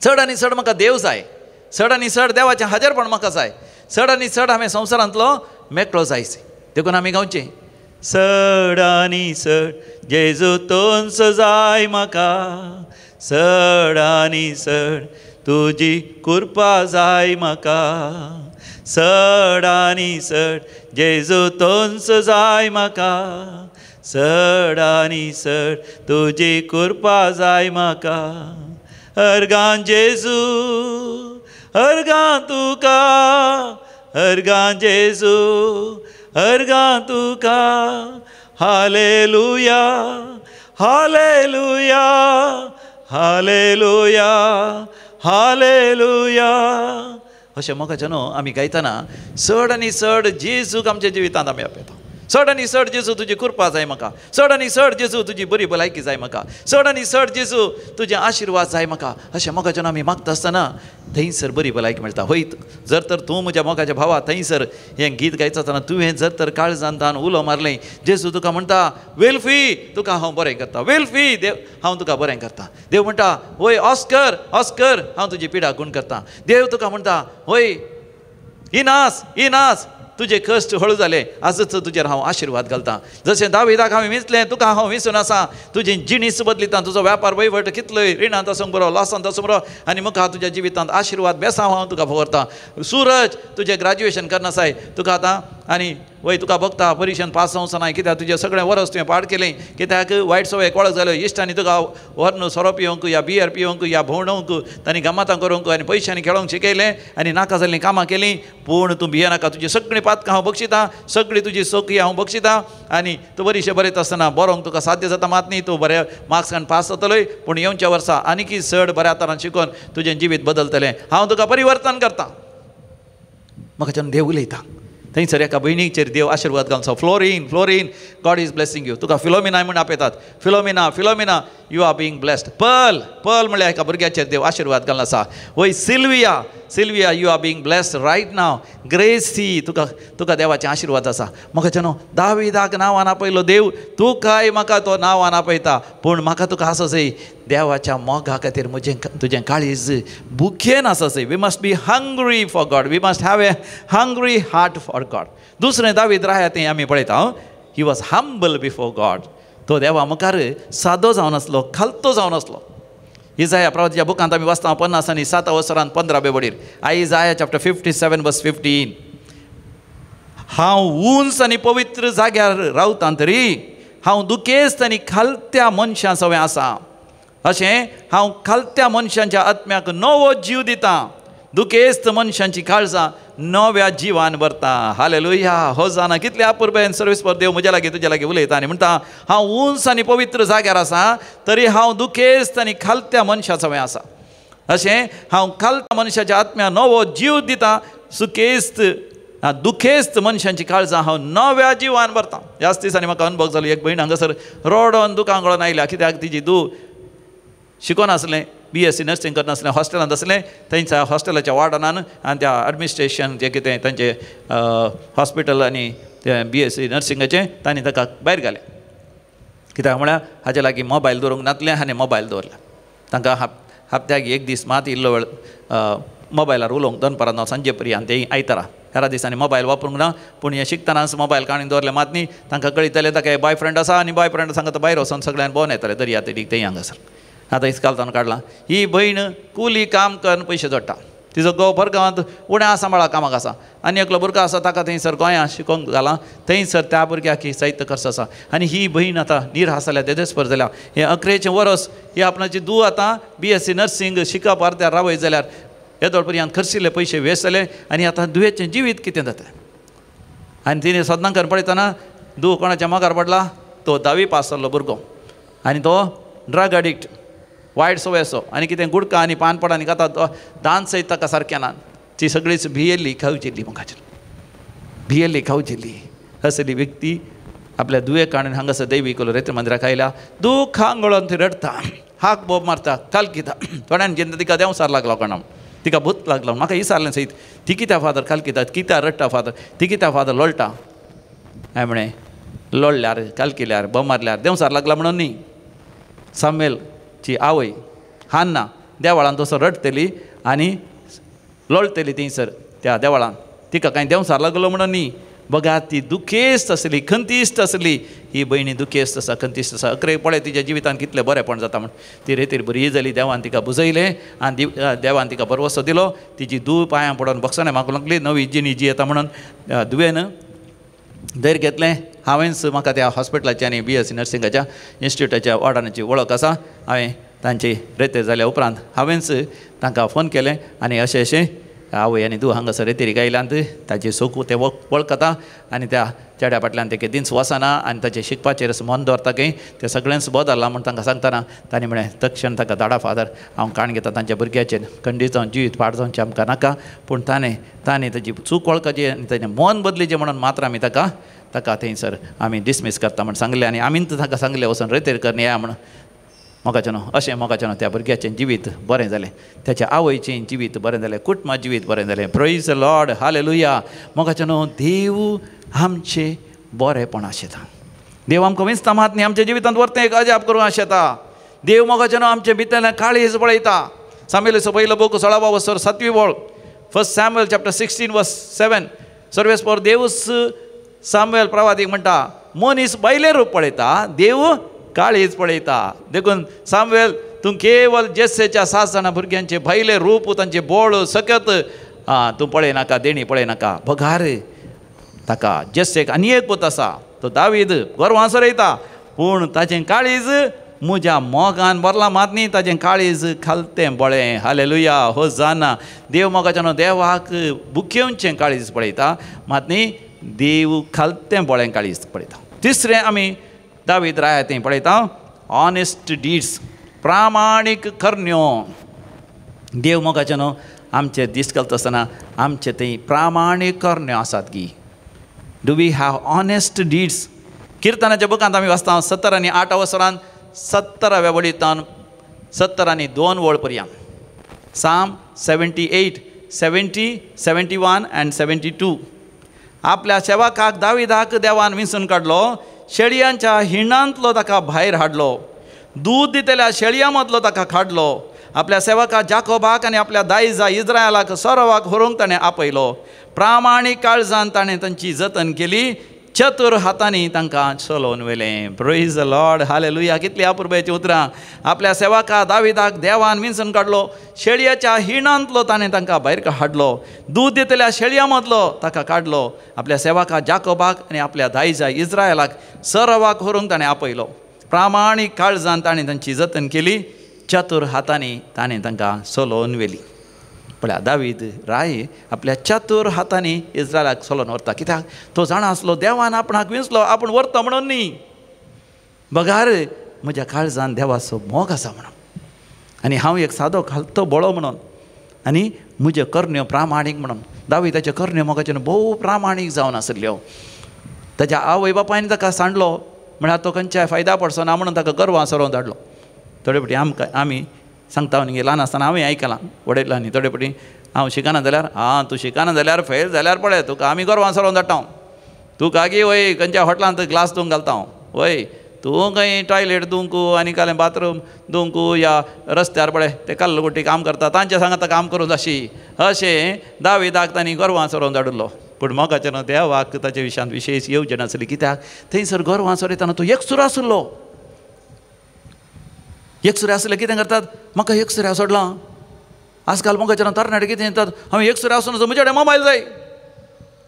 चड आनी चड म्हाका देव जाय, चड आनी चड देवाचें हाजेरपण म्हाका जाय, चड आनी चड हांवें संवसारांतलो मेकळो जाय. देखून आमी गावचें चड आनी चड जेजू तोंच जाय म्हाका, चड आनी चड तुजी कृपा जाय म्हाका, चड आनी चड जेजू तोंच जाय म्हाका, चड आनी चड तुजी कृपा जाय म्हाका. अर्गां जेजू अर्गां तुका, अर्गां जेजू अर्गां तुका, हालेलुया हालेलुया हालेलुया हालेलुया. अशें मोगाचें न्हू आमी गायतना चड आनी चड जेजूक आमच्या जिवितांत आमी आपयता. चड आनी चड जेजू तुजी कृपा जाय म्हाका, चड आनी चड जेजू तुजी बरी भलायकी जाय म्हाका, चड आनी चड जेजू तुजें आशिर्वाद जाय म्हाका. अशें मोगाचें आमी मागता आसतना थंयसर बरी भलायकी मेळटा. हय जर तर तूं म्हज्या मोगाच्या भावा थंयसर हें गीत गायता आसतना तुवें जर तर काळजान तान उलो मारलें, जेजू तुका म्हणटा वेल्फी तुका हांव बरें करता, वेल्फी देव हांव तुका बरें करता. देव म्हणटा वय ऑस्कर ऑस्कर हांव तुजी पिडा गुण करता. देव तुका म्हणटा वय इनास इनास तुजे कश्ट हळू जाले, आजच तुजेर हांव आशिर्वाद घालता. जशें दाविदाक हांवें विंचलें तुका हांव विंचून आसा, तुजी जिणीस बदलिता, तुजो व्यापार वहिवट कितलोय रिणांत आसूंक बरो, लॉसांत आसूंक बरो, आनी मुखार तुज्या जिवितांत आशिर्वाद बेसांव हांव तुका भोगरता. सूरज तुजें ग्रॅज्युएशन करना आसाय तुका आतां आनी वय तुका बघता परिक्षेन पास जावचो ना, कित्याक तुजें सगळें वरस तुवें पाड केलें, कित्याक वायट सवयेक वळख जाल्यो, इश्टांनी तुका व्हरून सोरो पिवंक या बियर पिवंक या भोंवडोवंक तांणी गमातां करूंक आनी पयशांनी खेळोंक शिकयलें आनी नाका जाल्लीं कामां केलीं. पूण तूं भियेनाका, तुजी सगळीं पातकां हांव बक्षितां, सगळी तुजी सोकी हांव बक्षितां आनी तूं बरीशें बरयता आसतना बरोवंक तुका साध्य जाता मात न्ही, तूं बरे मार्क्सान पास जातलोय, पूण येवच्या वर्सा आनीकय चड बऱ्या तरान शिकोवन तुजें जिवीत बदलतलें, हांव तुका परिवर्तन करता. म्हाका देव उलयता. थंयसर एका भयणीचेर देव आशिर्वाद घालचो, Florine Florine God is blessing you. तुका फिलोमिना म्हूण आपयतात, Philomena Philomena you are being blessed. Pearl Pearl म्हणल्यार एका भुरग्याचेर देव आशिर्वाद घालून आसा. वय Sylvia Sylvia, you are being blessed right now. Gracy, तुका तुका देवाचे आशिर्वाद आसा. म्हाका न्हू दाविदाक नांवान आपयलो देव, तुकाय म्हाका तो नांवान आपयता. पूण म्हाका तुका आसा सय देवाच्या मोगा खातीर म्हजें तुजें काळीज भुकेन आसा सय. We must be hungry for God, we must have a hungry heart for God. दुसरें दावीद राया तें आमी पळयता, he was humble before God. तो देवा मुखार सादो जावन आसलो, खालतो जावन आसलो. इजाया प्रवादीच्या बुकांत आमी वाचता 57 वसरान 15 वडीर, Isaiah chapter 57 verse 15. हांव उंच आनी पवित्र जाग्यार रावतां तरी हांव दुखेस्त आनी खालत्या मनशां सवें आसा. अशें हांव खालत्या मनशांच्या आत्म्याक नवो जीव दितां, दुखेस्त मनशांची काळजां नव्या जिवान भरता. हालेलुया. हो जाणा कितले अपुरबायेन सर्वेस्पर देव म्हज्या लागीं तुज्या लागीं उलयता आनी म्हणटा, हांव उंच आनी पवित्र जाग्यार आसा तरी हांव दुखेस्त आनी खालत्या मनशा सवें आसा. अशें हांव खालत्या मनशाच्या आत्म्या नवो जीव दितां, सुखेस्त दुखेस्त मनशांची काळजां हांव नव्या जिवान भरता. ह्याच दिसांनी म्हाका अनुभव जालो, एक भयण हांगासर रडोन दुकां गळोन आयल्या, कित्याक तिजी धूव शिकोन आसलें, BSc nursing करनासलें, हॉस्टेलांत आसलें. थंयच्या हॉस्टेलाच्या वॉर्डनान आनी त्या एडमिनिस्ट्रेशन जें कितें तांचें हॉस्पिटल आनी तें BSc नर्सिंगाचें तांणी ताका भायर घालें. कित्याक म्हळ्यार हाजे लागीं मोबायल दवरूंक नासलें आनी मोबायल दवरलें. तांकां हप्त्याक एक दीस मात इल्लो वेळ मोबायलार उलोवंक, दनपारां ना सांजे पर्यंत तें आयतारा, हेरा दिसांनी मोबायल वापरूंक ना. पूण हें शिकतनाच मोबायल काडून दवरलें मात न्ही, तांकां कळयतालें ताका बॉयफ्रेंड आसा आनी बॉयफ्रेंड सांगता भायर वचोन सगळ्यान भोंवन येताले दर्या तेडीक तें हांगासर. आतां इस्कालतान काडलां. ही भयण कुली काम करून पयशे जोडटा. तिजो घोव भरगांवांत उण्या सांबाळा कामाक आसा आनी एकलो भुरगो आसा ताका थंयसर गोंया शिकोवंक घालां, थंयसर त्या भुरग्याक ही साहित्य खर्च आसा. आनी ही भयण आतां निराश जाल्या, तेजस्पर जाल्या. हें 11 वर्स ही आपणाची धूव आतां BSc nursing शिकप अर्द्यार रावयत जाल्यार येदोळ पर्यंत खर्चिल्ले पयशे वेस्ट जाले आनी आतां धुवेचें जिवीत कितें जाता. आनी तिणें सदनां करून पळयतना धूव कोणाच्या मोगार पडला, तो 10वी पास जाल्लो भुरगो आनी तो ड्रग एडिक्ट, वायट सवय असो आनी कितें गुडकां आनी पानपडां आनी खाता, दांत सयत ताका सारकें ना. ती सगळीच भियेल्ली खावचेली, मुखाचेर भियेल्ली खावचेली असली व्यक्ती आपल्या दुये काडून हांगासर देवी कोलो रेत्र मंदिराक आयल्या, दुखां गळोन ती रडटा, हाक बोब मारता, कालकिता. थोड्यान जेन्ना तिका देंवसार लागलो कोणा, तिका भूत लागलो, म्हाका विचारलें सयत, ती कित्या फादर कालकिता, कित्या रडटा फादर, ती कित्या फादर लोळटा. हांवें म्हळें लोळल्यार कालकिल्यार बोब मारल्यार देंवसार लागला म्हणून न्ही. सामेलची आवय हान्ना देवळान तसो रडटली आनी लोळटली थंयसर त्या देवळान, तिका कांय देंवसार लागलो म्हणून न्ही. बघा ती दुखेस्त आसली, खंतीस्त आसली. ही भयणी दुखेस्त आसा, खंतीस्त आसा. 11 पळय तिच्या जिवितान कितलें बरेंपण जाता म्हण. ती रेतीर बरी जाली, देवान तिका बुजयलें आनी देवान तिका भरवसो दिलो. तिजी धूव पांयां पडोन भोगसणें मागूंक लागली, नवी जिणी जी येता म्हणून धुवेन धैर्य घेतलें. हांवेंच म्हाका त्या हॉस्पिटलाच्या आनी BSc नर्सिंगाच्या इन्स्टिट्यूटाच्या वॉर्डनाची वळख आसा. हांवें तांची रेतेर जाल्या उपरांत हांवेंच तांकां फोन केलें आनी अशें अशें आवय आनी धूव हांगासर रेतेरीक आयल्यात, ताची सुख ते वळखता आनी त्या चेड्या फाटल्यान ते केदींच वचना आनी ताचें शिकपाचेर मन दवरता खंय, तें सगळेंच बदल्लां म्हूण तांकां सांगतना तांणी म्हळें तक्षण ताका धाडा फादर, हांव काण घेता तांच्या भुरग्याचेर, खंडीत जावन जिवीत पाड जावचें आमकां नाका. पूण ताणें ताची चूक वळखाची आनी ताणें मन बदलीचें म्हणून मात्र आमी ताका ताका थंयसर आमी डिसमीस करता म्हूण सांगलें. आनी आमीच ताका सांगलें वचून रेतेर करून येया म्हणून. मोगाच्यानो अशें मोगाच्यानो त्या भुरग्याचें जिवीत बरें जालें, त्याच्या आवयचें जिवीत बरें जालें, कुटुंबा जिवीत बरें जालें. Praise Lord, hallelujah. मोगाच्यानो देव आमचें बरेंपण आशेता. देव आमकां विंचता मात न्ही, आमच्या जिवितांत वरतें एक अजाप करूंक आशेता. देव मोगाच्यानो आमचें भितरल्यान काळीज पळयता. सामुएलाचो पयलो बूक 16 वसर 7वी वळ, 1 Samuel chapter 16 verse 7. सर्वेस्पर देवूच सामुएल प्रवादीक म्हणटा, मनीस बायले रूप पळयता, देव काळीज पळयता. देखून सामुएल तूं केवल जेस्सेच्या 7 जाणां भुरग्यांचे भायले रूप, तांचे बोळ सकत तूं पळयनाका, देणी पळयनाका. बघार ताका जेस्सेक आनी एक पूत आसा, तो दावीद गोरवां चरयता, पूण ताचें काळीज म्हज्या मोगान भरलां मात न्ही, ताचें काळीज खालतें बळें. हालेलुया. हो जाना देव मोगाच्यानो देवाक बुकेवचें काळीज पळयता मात न्ही, देव खालतें बळें काळीज पळयता. तिसरें आमी दावीद राया तें पळयता, ऑनेस्ट डीड्स, प्रामाणीक करण्यो. देव मोगाच्यानो आमचे दीस घालता आसतना आमचे थंय प्रामाणीक करण्यो आसात की do we have honest deeds. किर्तनाच्या बुकांत आमी वाचता 70 आनी 8 वसरान 70व्या वळींतान 70 आनी 2 वळ पर्यंत, Psalm 78 70, 71 and 72. आपल्या सेवकाक दाविदाक देवान विंचून काडलो, शेळयांच्या हिंडांतलो ताका भायर हाडलो, दूद दितल्या शेळयां मदलो ताका काडलो. आपल्या सेवका जाकोबाक आनी आपल्या दायजा इस्रायलाक सरोवाक व्हरूंक ताणें आपयलो. प्रामाणीक काळजान ताणें तांची जतन केली, चतुर हातांनी तांकां चलोवन व्हेलें. Praise the Lord, hallelujah. कितली अपुरबायेचीं उतरां. आपल्या सेवका दाविदाक देवान विंचून काडलो, शेळयाच्या हिणांतलो ताणें तांकां भायर हाडलो, दूद दितल्या शेळयां मदलो ताका काडलो. आपल्या सेवका जाकोबाक आनी आपल्या दायजा इस्रायलाक सरोवाक व्हरूंक ताणें आपयलो. प्रामाणीक काळजान ताणें तांची जतन केली, चतुर हातांनी ताणें तांकां चलोवन व्हेली. पळया दावीद राय आपल्या चतुर हातांनी इस्रायलाक चलोवन व्हरता. कित्याक? तो जाणा आसलो देवान आपणाक विंचलो, आपूण व्हरता म्हणून न्ही, बगार म्हज्या काळजान देवाचो मोग आसा म्हणून, आनी हांव एक सादो खालतो बळो म्हणून, आनी म्हज्यो करण्यो प्रामाणीक म्हणून. दाविदाच्यो करण्यो मोगाच्यो भोव प्रामाणीक जावन आशिल्ल्यो. ताच्या आवय बापायन ताका सांडलो म्हळ्यार तो खंयच्याय फायदा पडचो ना म्हणून ताका गोरवां सरोवन धाडलो. थोडे फावटी आमकां आमी सांगता न्ही, ल्हान आसतना हांवें आयकलां वडयलां थोडे फावटी, हांव शिकना जाल्यार, आं तूं शिकना जाल्यार फेल जाल्यार पळय तुका आमी गोरवां सरोवन धाडटा, तूं कागी वय खंयच्या हॉटलांत ग्लास धुवंक घालता, वय तूं खंय टॉयलेट धुवंक आनी कालें बाथरूम धुवंक या रस्त्यार पळय ते कल्लगुटी काम करता तांच्या सांगाता काम करूं जाशी. अशें दाविदाक तांणी गोरवां सरोवन धाडिल्लो. पूण मोगाचें न्हू देवाक ताच्या विशयांत विशेश येवजण आसली. कित्याक? थंयसर गोरवां सोरयतना तो एकसुरो आशिल्लो. एकसुरे आसले कितें करतात, म्हाका एकसुऱ्या सोडलां. आजकाल मोगाचें तरणाटे कितें येतात, हांवें एकसुऱ्या आसून म्हजे कडेन मोबायल जाय,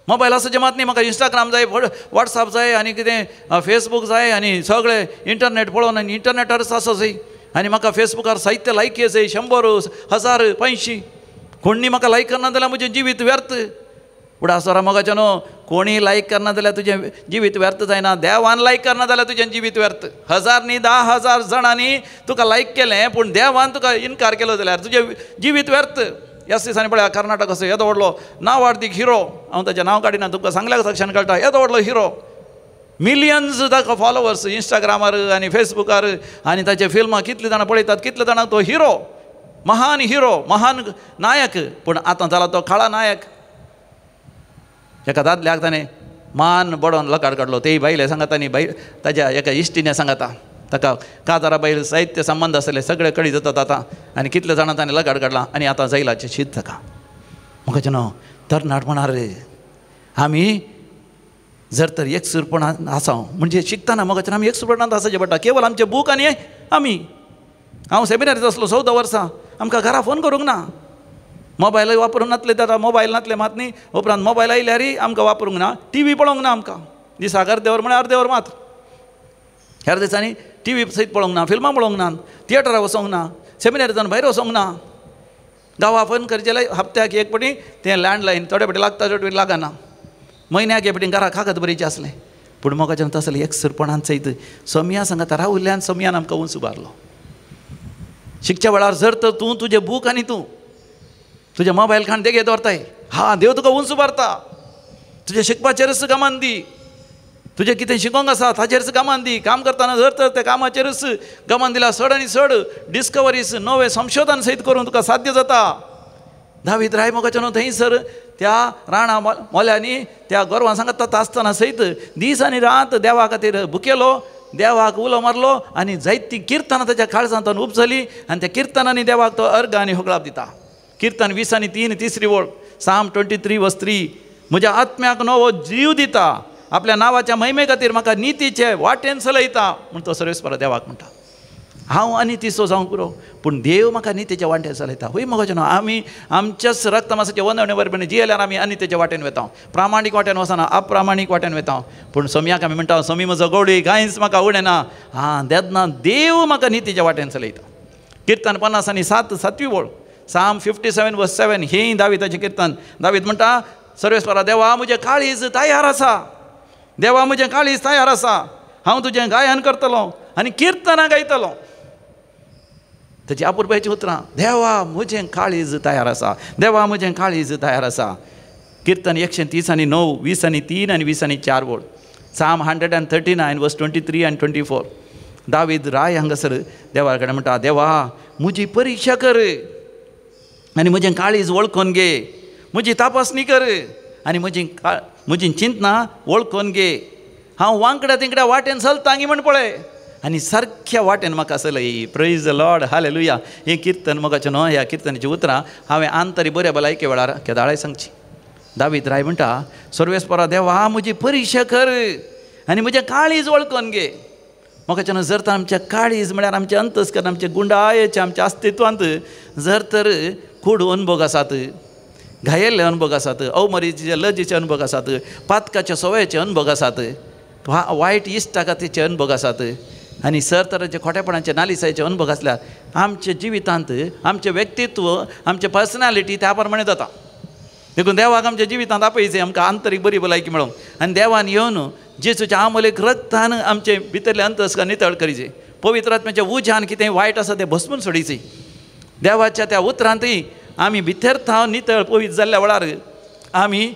मोबायल आसा मात न्ही, म्हाका इंस्टाग्राम जाय, वॉट्सएप जाय, आनी कितें फेसबूक जाय, आनी सगळें इंटरनेट पळोवन आनी इंटरनेटारच आसा जाय, आनी म्हाका फेसबुकार साहित्य लायक जाय, 100, 1000, 500. कोणी म्हाका लायक करना जाल्यार म्हजें जिवीत व्यर्थ. उडासोरा मोगाचें न्हू, कोणी लायक करना जाल्यार तुजें जिवीत व्यर्थ जायना, देवान लायक करना जाल्यार तुजें जिवीत व्यर्थ. 1000 न्ही 10,000 जाणांनी तुका लायक केलें, पूण देवान तुका इनकार केलो जाल्यार तुजें जिवीत व्यर्थ. ह्याच दिसांनी पळया कर्नाटक असो येदो व्हडलो नांवाडदीक हिरो, हांव ताचें नांव काडिना, तुमकां सांगल्यार साक्षान कळटा, येदो व्हडलो हिरो, मिलियन्स ताका फॉलोवर्स इंस्टाग्रामार आनी फेसबुकार, आनी ताचे फिल्मां कितलीं जाणां पळयतात, कितले जाणां तो हिरो, महान हिरो, महान नायक. पूण आतां जाला तो काळा नायक. एका दादल्याक ताणें मान बडोवन लकाड काडलो. तेय बायले सांगता न्ही, बायल ताज्या एका इश्टिने सांगता, ताका काजारा बायल साहित्य संबंद आसले सगळे कडी जातात आतां, आनी कितले जाणां ताणें लकाड काडलां आनी आतां जैलाचें शीत ताका. म्हाका न्हू तरणाटपणार आमी जर तर एकसूरपणान आसा म्हणजे शिकतना मोगाचें आमी एकसूरपणांत आसाचें पडटा. केवल आमचें बूक आनी आमी. हांव सेमिनारीत आसलो 14 वर्सां, आमकां घरा फोन करूंक ना, मोबायल वापरूंक नासले, आतां मोबायल नासले मात न्ही, उपरांत मोबायल आयल्यारय आमकां वापरूंक ना, टी व्ही पळोवंक ना आमकां, दिसाक अर्दे वर म्हळ्यार अर्दे वर मात्र. हेर दिसांनी टी व्ही सयत पळोवंक ना, फिल्मां पळोवंक ना, थिएटराक वचोंक ना, सेमिनारींतल्यान भायर वचोंक ना. गांवा फोन करचें जाल्यार हप्त्याक एक फावटी तें लँडलायन थोडे फावटी लागता, थोडे फावटी लागना, म्हयन्याक एक फावटी घरा कागद बरीचें आसलें. पूण मोगाचें तसलें एकसुरपणान सयत सोमया सांगाता रावल्ल्यान सोमयान आमकां उंच उबारलो. शिकच्या वेळार जर तर तूं तुजें बूक आनी तूं तुज्या मोबायल खाण देगे दवरताय, हा देव तुका उंच उबारता. तुजें शिकपाचेरच गमान दी, तुजें कितें शिकोंक आसा ताचेरच गमान दी. काम करतना जर तर त्या कामाचेरच गमान दिल्यार चड आनी चड डिस्कवरीज, नवें संशोधन सयत करून तुका साध्य जाता. दावीद राय मोगाचें न्हू थंयसर त्या राणा मोल्यांनी त्या गोरवां सांगता आसतना सयत दीस आनी रात देवा खातीर भुकेलो, देवाक उलो मारलो आनी जायतीं किर्तनां ताच्या काळजांतल्यान उपजली आनी त्या किर्तनांनी देवाक तो अर्घ आनी होगळाप दिता. किर्तन 20:3 तिसरी वळ, साम 23:3, म्हज्या आत्म्याक नवो जीव दिता, आपल्या नांवाच्या महिमे खातीर म्हाका नितीचे वाटेन चलयता म्हूण तो सर्वेस्पर देवाक म्हणटा. हांव आनी तिसो जावंक पुरो, पूण देव म्हाका नितीच्या वाटेन चलयता. हय मोगाचें न्हू, आमी आमच्याच रक्तमासाचे वंदवणे बरोबर जियेल्यार आमी आनी तेच्या वाटेन वता, प्रामाणीक वाटेन वचना, अप्रामाणीक वाटेन वता. पूण सोमयाक आमी म्हणटा, सोमी म्हजो गवळी कांयच म्हाका उणें ना, आं तेन्ना देव म्हाका नितीच्या वाटेन चलयता. किर्तन 50:7 सातवी वळ, साम 57:7, हें दाविताचें किर्तन. दावीद म्हणटा, सर्वेस्परा देवा म्हजें काळीज तयार आसा, देवा म्हजें काळीज तयार आसा, हांव तुजें गायन करतलो आनी किर्तनां गायतलो. ताची अपुरबायेचीं उतरां, देवा म्हजें काळीज तयार आसा, देवा म्हजें काळीज तयार आसा. किर्तन 130:9, 20:3 आनी 20:4 वळ, साम 139:23 आनी 24. दावीद राय हांगासर देवा कडेन म्हणटा, देवा म्हजी परिक्षा कर आनी म्हजें काळीज वळखून घे, म्हजी तपासणी कर आनी म्हजी म्हजी चिंतना वळखून घे. हांव वांकड्या तिंकड्या वाटेन चलता म्हण पळय आनी सारक्या वाटेन म्हाका चलय. Praise the Lord, hallelujah. हें किर्तन मोगाचें न्हय, ह्या किर्तनाचीं उतरां हांवें आंतरी बऱ्या भलायके वेळार केदाळाय सांगची. दावीद राय म्हणटा, सर्वेस्परा देवा म्हजी परिक्षा कर आनी म्हजें काळीज वळखून घे. मोगाचें न्हय, जर तर आमच्या काळीज म्हळ्यार आमचें अंतस्करण, आमच्या गुंडायेचें, आमच्या अस्तित्वांत जर तर कूड अनुभोग आसात, घायेल्ले अनुभोग आसात, अवमरीचे लजेचे अनुभोग आसात, पातकाचे सवयेचे अनुभोग आसात, वायट इश्टागतीचे अनुभोग आसात आनी सर तरेचे खोटेपणाचे नालिसायेचे अनुभोग आसल्यार आमच्या जिवितांत आमचें व्यक्तित्व, आमचें पर्सनॅलिटी त्या प्रमाणे जाता. देखून देवाक आमच्या जिवितांत आपयचें, आमकां आंतरीक बरी भलायकी मेळोंक आनी देवान येवन जेजूच्या आमोलेक रक्तान आमचें भितरलें अंतस्करण नितळ करीचें, पवित्र आत्म्याच्या उज्यान कितें वायट आसा तें भस्मून सोडीचें. देवाच्या त्या उतरांतय आमी भितर थावन नितळ पवित्र जाल्ल्या वेळार आमी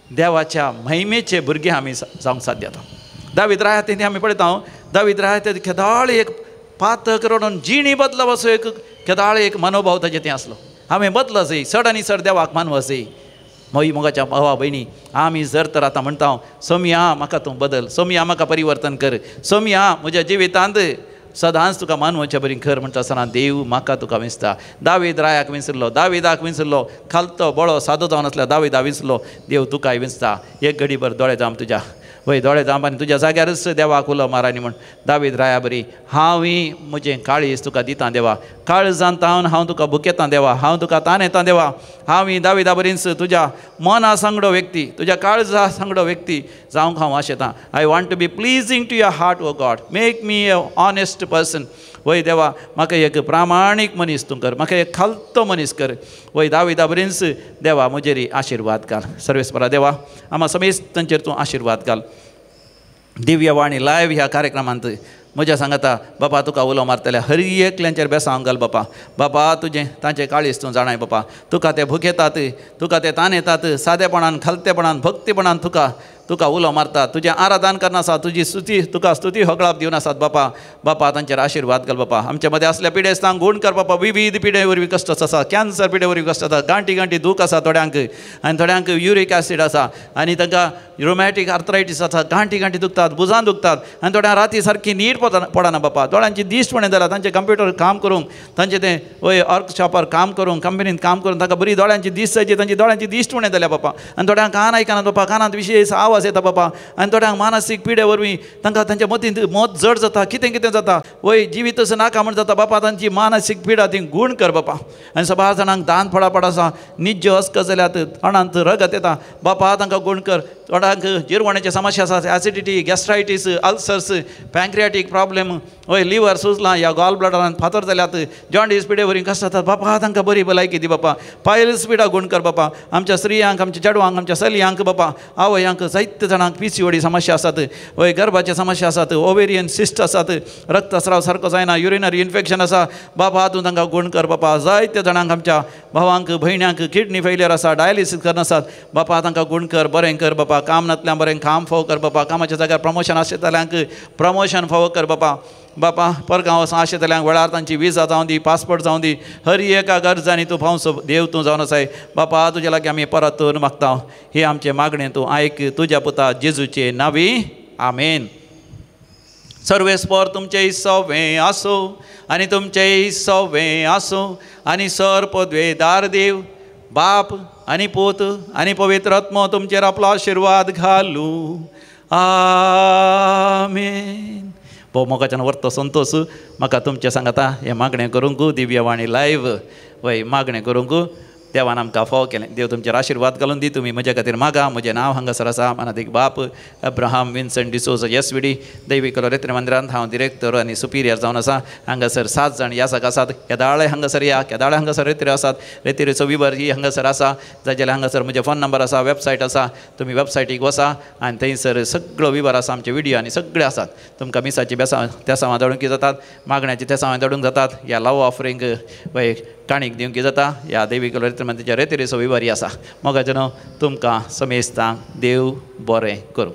देवाच्या महिमेचे भुरगे आमी जावंक साध्य जाता. दावीद राया तें आमी पळयता, दावीद राया ते केदाळ एक पातक रडून जिणी बदलाव असो एक केदाळ एक मनोभाव ताजें तें आसलो. हांवें बदला जाय, चड आनी चड देवाक मानव जाय. मोई मोगाच्या भावा भयणी, आमी जर तर आतां म्हणटा, सोमया म्हाका तूं बदल, सोमया म्हाका परिवर्तन कर, सोमया म्हज्या जिवितांत सदांच तुका मानवच्या बरी कर म्हणटा आसतना देव म्हाका तुका विंचता. दावीद रायाक विंचलो, दावीदाक विंचलो, खालतो बळो सादो जावन आसल्यार दावीदा विंचलो, देव तुकाय विंचता. एक घडीभर दोळे जाम तुज्या, वय दोळे जाम आनी तुज्या जाग्यारच देवाक उलो मार आनी म्हण, दावीद राया बरी हांवूय म्हजें काळीज तुका दितां देवा, काळजान तावन हांव तुका भुकेतां देवा, हांव तुका तान येता देवा, हांवूय दावीदा बरीच तुज्या मना सांगडो व्यक्ती, तुज्या काळजा सांगडो व्यक्ती जावंक हांव आशेतां. I want to be pleasing to your heart O God, make me a honest person. वय देवा म्हाका एक प्रामाणीक मनीस तूं कर, म्हाका एक खालतो मनीस कर. वय दावीदा बरीच देवा म्हजेर आशिर्वाद घाल. सर्वेस्परा देवा आमा समेस्तांचेर तूं आशिर्वाद घाल. दिव्यवाणी लायव्ह ह्या कार्यक्रमांत म्हज्या सांगता बापा तुका उलो मारतल्या हर एकल्यांचेर बेसांव घाल बापा. बापा तुजें तांचें काळीज तूं जाणाय बापा, तुका ते भुकेतात, तुका ते तान येतात, सादेपणान खालतेपणान भक्तीपणान तुका तुका उलो मारता, तुजें आराधन करना आसा, तुजी स्तुती तुका स्तुती होगळाप दिवन आसात बापा. बापा तांचेर आशिर्वाद घाल बापा. आमच्या मदें आसल्या पिडेस्तांक गूण कर बापा. विविध पिडे वरवीं कश्ट आसा, कॅन्सर पिडे वरवीं कश्ट आसा, गांठी गांठी दूख आसा थोड्यांक, आनी थोड्यांक युरीक एसीड आसा, आनी तांकां रोमॅटीक आर्थरायटीस आसा, गांठी गांठी दुखतात, भुजां दुखतात, आनी थोड्यांक राती सारकी नीट पडना बापा. दोळ्यांची दिश्ट पडना जाल्यार तांचें कंप्युटर काम करूंक, तांचें तें वय वर्कशॉपार काम करूंक, कंपनींत काम करूंक तांकां बरी दोळ्यांची दिश्ट जायची, तांची दोळ्यांची दिश्ट पडना जाल्या बापा. आनी थोड्यांक कान आयकनात बापा, कानांत विशेश आवाज येता बापा. आनी थोड्यांक मानसीक पिडे वरवीं तांकां तांच्या मतींत मत जड जाता, कितें कितें जाता, वय जिवीत असो नाका म्हण जाता बापा. तांची मानसीक पिडा ती गूण कर बापा. आनी सबार जाणांक दांत फडाफड आसा, निज्ज अस्क जाल्यात, तोंडांत रगत येता बापा, तांकां गूण कर. थोड्यांक जिरवणेचे समस्या आसा, acidity, gastritis, ulcers, pancreatic problem, वय लिवर सुजलां ह्या गॉल ब्लॅडरान फातर जाल्यात, जॉन्डीस पिडे वरवीं कश्ट जातात बापा, तांकां बरी भलायकी दी बापा. पायल्स पिडा गूण कर बापा. आमच्या स्त्रियांक, आमच्या चेडवांक, आमच्या चलयांक बापा, आवयांक, जायते जाणांक PCOD समस्या आसात, वय गर्भाचे समस्या आसात, ओवेरियन सिस्ट आसात, रक्तस्राव सारको जायना, युरिनरी इन्फेक्शन आसा बापा, तूं तांकां गूण कर बापा. जायते जाणांक आमच्या भावांक भयण्यांक किडनी फेलियर आसा, डायलिसीस करना आसात बापा, तांकां गूण कर, बरें कर बापा. काम नातल्यान बरें काम फावो कर बापा. कामाच्या जाग्यार प्रमोशन आशिल्ल्यांक प्रमोशन फावो कर बापा. बापा परगांव वचून आशिल्ल्यांक वेळार तांची विजा जावं दी, पासपोर्ट जावं दी, हर एका गरजांनी तूं पावसो देव तूं जावन आसाय बापा. तुज्या लागीं आमी परत मागता, ही आमचें मागणें तूं आयक, तुज्या पुता जेजूचे नांवी, आमेन. सर्वेस्पर तुमचें सवें आसूं आनी तुमचें सवें आसूं आनी सर पदवेदार देव बाप आनी पूत आनी पवित्र आत्मो तुमचेर आपलो आशिर्वाद घालूं, आमेन. भोव मोगाच्यान वर्तो संतोश म्हाका तुमचें सांगता हें मागणें करूंक दिव्यवाणी लायव्ह वय मागणें करूंक देवान आमकां फावो केलें. देव तुमचेर आशिर्वाद घालून दी. तुमी म्हज्या खातीर मागा. म्हजें नांव हांगासर आसा, मानादीक बाप अब्राहम विन्संट डिसोजा SVD, दैवी कलोरेत्र मंदिरांत हांव डिरेक्टर आनी सुपिरियर जावन आसा. हांगासर 7 जाण यासक आसात. केदाळे हांगासर या, केदाळे हांगासर रेतिरो आसात. रेतिरेचो विवर ही हांगासर आसा. जाल्यार हांगासर म्हजें फोन नंबर आसा, वेबसायट आसा. तुमी वेबसायटीक वसा आनी थंयसर सगळो विवर आसा, आमचे विडियो आनी सगळे आसात. तुमकां मिसाची बेसां तेसांवां धाडूंक जातात, मागण्याची तेसांवां धाडूंक जातात, या लव ऑफरिंग वय काणीक दिवंक जाता. ह्या देवी कलोरेत्र मंदिराच्या रेतिरेचो विवरी आसा. मोगाचें न्हू तुमकां समेस्तांक देव बरें करूं.